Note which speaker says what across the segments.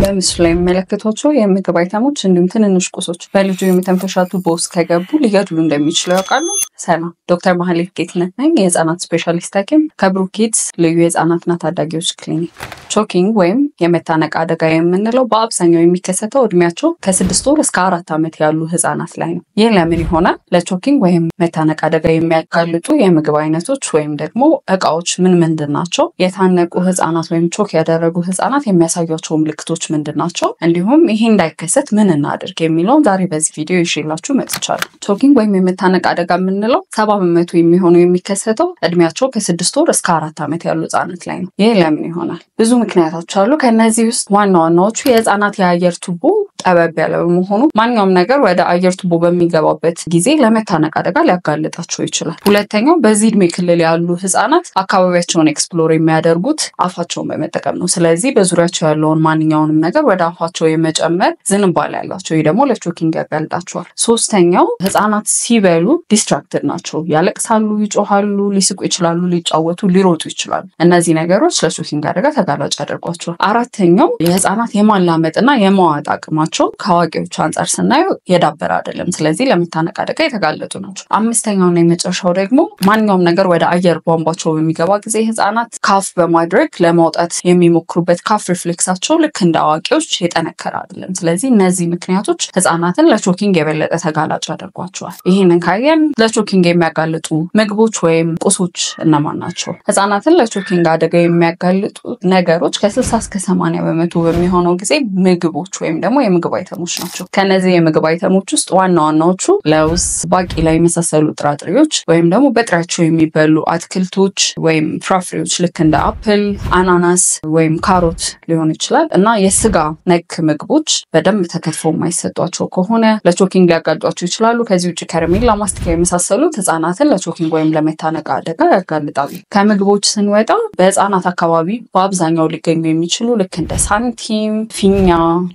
Speaker 1: በምስሉ ላይ የሚመለከቷቸው የምግብ item ኦች እንዲሁም ትንንሽ ቁሶች በልጁ የመተንፈሻ ቱቦ ውስጥ ከገቡ ሊገድሉ እንደሚችሉ ያውቃሉ? ሰላም፣ ዶክተር ማህሌት ጌትነት ነኝ፣ የህፃናት ስፔሻሊስት ሐኪም ከብሩክ ኪድስ ልዩ የህፃናትና ታዳጊዎች ክሊኒክ። Choking ወይም የመታነቅ አደጋ የምንለው በአብዛኛው የሚከሰተው እድሜያቸው ከ6 ወር እስከ 4 ዓመት ያሉ ህጻናት ላይ ነው። ይህ ለምን ይሆናል? ለ choking ወይም መታነቅ አደጋ የሚያጋልጡ የምግብ አይነቶች ወይም ደግሞ እቃዎች ምን ምንድን ናቸው? የታነቁ ህጻናት ወይም choke ያደረጉ ህጻናት የሚያሳዩቸው ምልክቶች ምንድን ናቸው? እንዲሁም ይሄ እንዳይከሰት ምን እናድርግ የሚለውን ዛሬ በዚህ ቪዲዮ ይዤላችሁ መጥቻለሁ። Choking ወይም የመታነቅ አደጋ የምንለው 70% የሚሆነው የሚከሰተው እድሜያቸው ከ6 ወር እስከ 4 ዓመት ያሉ ህጻናት ላይ ነው። ይህ ለምን ይሆናል? ብዙ ምክንያቶች አሉ። ከእነዚህ ውስጥ ዋና ዋናዎቹ የህፃናት የአየር ቱቦ ጠበብ ያለ በመሆኑ ማንኛውም ነገር ወደ አየር ቱቦ በሚገባበት ጊዜ ለመታነቅ አደጋ ሊያጋልጣቸው ይችላል። ሁለተኛው በዚህ እድሜ ክልል ያሉ ህጻናት አካባቢያቸውን explore የሚያደርጉት አፋቸውን በመጠቀም ነው። ስለዚህ በዙሪያቸው ያለውን ማንኛውንም ነገር ወደ አፋቸው የመጨመር ዝንባሌ ያላቸው፣ ይህ ደግሞ ለ choking ያጋልጣቸዋል። ሶስተኛው ህጻናት ሲበሉ distracted ናቸው። ያለቅሳሉ፣ ይጮሃሉ፣ ሊስቁ ይችላሉ፣ ሊጫወቱ፣ ሊሮጡ ይችላሉ። እነዚህ ነገሮች ለ choking አደጋ ተጋላጭ ያደርጓቸዋል። አራተኛው የህፃናት የማላመጥና የመዋጥ አቅማቸው ከአዋቂዎች አንጻር ስናየው የዳበረ አይደለም። ስለዚህ ለመታነቅ አደጋ የተጋለጡ ናቸው። አምስተኛውና የመጨረሻው ደግሞ ማንኛውም ነገር ወደ አየር ቧንቧቸው በሚገባ ጊዜ ህፃናት cough በማድረግ ለማውጣት የሚሞክሩበት cough reflex ኣቸው ልክ እንደ አዋቂዎች የጠነከረ አይደለም። ስለዚህ እነዚህ ምክንያቶች ህፃናትን ለ choking የበለጠ ተጋላጭ ያደርጓቸዋል። ይህንን ካየን ለ choking የሚያጋልጡ ምግቦች ወይም ቁሶች እነማን ናቸው? ህፃናትን ለ choking አደጋ የሚያጋልጡ ነገሮች ከ60 እስከ 80% በሚሆነው ጊዜ ምግቦች ወይም ደግሞ የምግብ item ኦች ናቸው። ከነዚህ የምግብ item ኦች ውስጥ ዋና ዋናዎቹ ለውዝ፣ ባቄላ የመሳሰሉ ጥራጥሬዎች ወይም ደግሞ በጥሬያቸው የሚበሉ አትክልቶች ወይም ፍራፍሬዎች ልክ እንደ apple፣ አናናስ ወይም ካሮት ሊሆን ይችላል እና የስጋ ነክ ምግቦች በደንብ ተከትፈው የማይሰጧቸው ከሆነ ለ choking ሊያጋልጧቸው ይችላሉ። ከዚህ ውጭ ከረሜላ፣ ማስቲካ የመሳሰሉት ህጻናትን ለ choking ወይም ለመታነቅ አደጋ ያጋልጣሉ። ከምግቦች ስንወጣ በህፃናት አካባቢ በአብዛኛው ሊገኙ የሚችሉ ልክ እንደ ሳንቲም፣ ፊኛ፣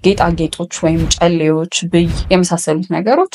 Speaker 1: ጌጣጌጦች ወይም ጨሌዎች፣ ብይ የመሳሰሉት ነገሮች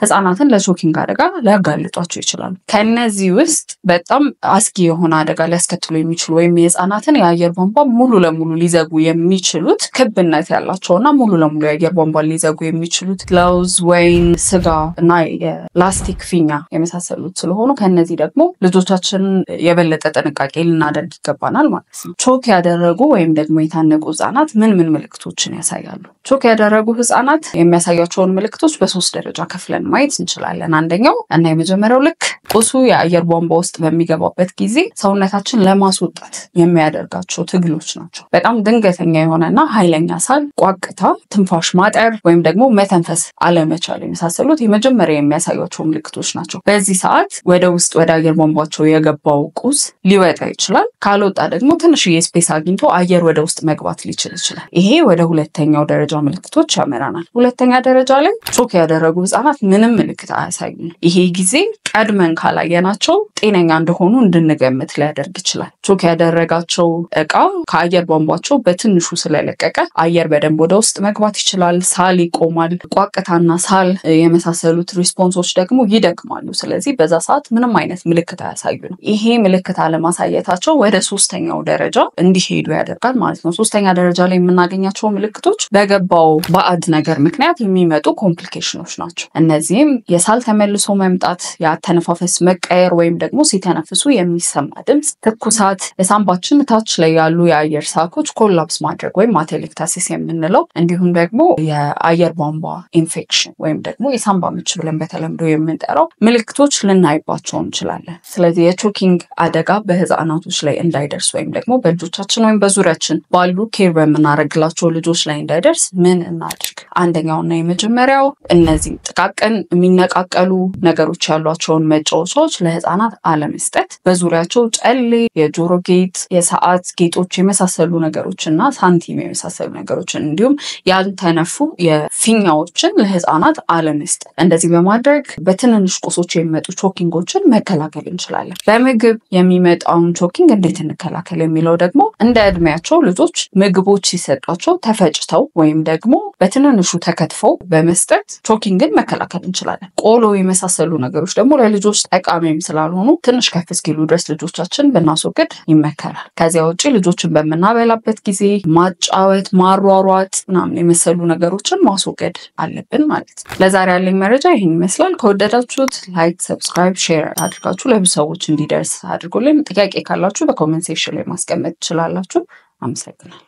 Speaker 1: ህጻናትን ለ choking አደጋ ሊያጋልጧቸው ይችላሉ። ከነዚህ ውስጥ በጣም አስጊ የሆነ አደጋ ሊያስከትሉ የሚችሉ ወይም የህፃናትን የአየር ቧንቧ ሙሉ ለሙሉ ሊዘጉ የሚችሉት ክብነት ያላቸውና ሙሉ ለሙሉ የአየር ቧንቧ ሊዘጉ የሚችሉት ለውዝ፣ ወይን፣ ስጋ እና የላስቲክ ፊኛ የመሳሰሉት ስለሆኑ ከነዚህ ደግሞ ልጆቻችንን የበለጠ ጥንቃቄ ልናደርግ ይገባናል ማለት ነው። Choke ያደረጉ ወይም ደግሞ የታነቁ ህጻናት ምን ምን ምልክቶችን ያሳያሉ? Choke ያደረጉ ህጻናት የሚያሳያቸውን ምልክቶች በሶስት ደረጃ ከፍለን ማየት እንችላለን። አንደኛው እና የመጀመሪያው ልክ ቁሱ የአየር ቧንቧ ውስጥ በሚገባበት ጊዜ ሰውነታችን ለማስወጣት የሚያደርጋቸው ትግሎች ናቸው። በጣም ድንገተኛ የሆነና ኃይለኛ ሳል፣ ቋቅታ፣ ትንፋሽ ማጠር ወይም ደግሞ መተንፈስ አለመቻል የመሳሰሉት የመጀመሪያ የሚያሳያቸው ምልክቶች ናቸው። በዚህ ሰዓት ወደ ውስጥ ወደ አየር ቧንቧቸው የገባው ቁስ ሊወጣ ይችላል። ካልወጣ ደግሞ ትንሽዬ space አግኝቶ አየር ወደ ውስጥ መግባት ሊችል ይችላል። ይሄ ወደ ሁለተኛው ደረጃ ምልክቶች ያመራናል። ሁለተኛ ደረጃ ላይ choke ያደረጉ ህጻናት ምንም ምልክት አያሳዩም። ይሄ ጊዜ ቀድመን ካላየናቸው ጤነኛ እንደሆኑ እንድንገምት ሊያደርግ ይችላል። Choke ያደረጋቸው እቃ ከአየር ቧንቧቸው በትንሹ ስለለቀቀ አየር በደንብ ወደ ውስጥ መግባት ይችላል። ሳል ይቆማል። ቋቅታና ሳል የመሳሰሉት response ኦች ደግሞ ይደክማሉ። ስለዚህ በዛ ሰዓት ምንም አይነት ምልክት አያሳዩንም። ይሄ ምልክት አለማሳየታቸው ወደ ሶስተኛው ደረጃ እንዲሄዱ ያደርጋል ማለት ነው። ሶስተኛ ደረጃ ላይ የምናገኛቸው ምልክቶች በገባው ባዕድ ነገር ምክንያት የሚመጡ complication ኦች ናቸው። እነዚህም የሳል ተመልሶ መምጣት፣ የአተነፋፈስ መቀየር ወይም ደግሞ ሲተነፍሱ የሚሰማ ድምፅ፣ ትኩሳት፣ የሳምባችን ታች ላይ ያሉ የአየር sac ኦች collapse ማድረግ ወይም atelectasis የምንለው እንዲሁም ደግሞ የአየር ቧንቧ ኢንፌክሽን ወይም ደግሞ የሳምባ ምች ብለን በተለምዶ የምንጠራው ምልክቶች ልናይባቸው እንችላለን። ስለዚህ የ choking አደጋ በህፃናቶች ላይ እንዳይደርስ ወይም ደግሞ በልጆቻችን ወይም በዙሪያችን ባሉ care በምናደርግላቸው ልጆች ላይ እንዳይደርስ ምን እናድርግ? አንደኛውና የመጀመሪያው እነዚህ ጥቃቅን የሚነቃቀሉ ነገሮች ያሏቸውን መጫወቻዎች ለህፃናት አለመስጠት፣ በዙሪያቸው ጨሌ፣ የጆሮ ጌጥ፣ የሰዓት ጌጦች የመሳሰሉ ነገሮች እና ሳንቲም የመሳሰሉ ነገሮችን እንዲሁም ያልተነፉ የፊኛዎችን ለህፃናት አለመስጠት። እንደዚህ በማድረግ በትንንሽ ቁሶች የሚመጡ choking ኦችን መከላከል እንችላለን። በምግብ የሚመጣውን choking እንዴት እንከላከል የሚለው ደግሞ እንደ እድሜያቸው ልጆች ምግቦች ሲሰጧቸው ተፈጭተው ወይም ደግሞ በትንንሽ በትንንሹ ተከትፎ በመስጠት choking ን መከላከል እንችላለን። ቆሎ የመሳሰሉ ነገሮች ደግሞ ለልጆች ጠቃሚም ስላልሆኑ ትንሽ ከፍ እስኪሉ ድረስ ልጆቻችን ብናስወግድ ይመከራል። ከዚያ ውጭ ልጆችን በምናበላበት ጊዜ ማጫወት፣ ማሯሯጥ ምናምን የመሰሉ ነገሮችን ማስወገድ አለብን ማለት ነው። ለዛሬ ያለኝ መረጃ ይህን ይመስላል። ከወደዳችሁት like፣ subscribe፣ share አድርጋችሁ ለብዙ ሰዎች እንዲደርስ አድርጉልን። ጥያቄ ካላችሁ በ comment section ላይ ማስቀመጥ ትችላላችሁ። አመሰግናለሁ።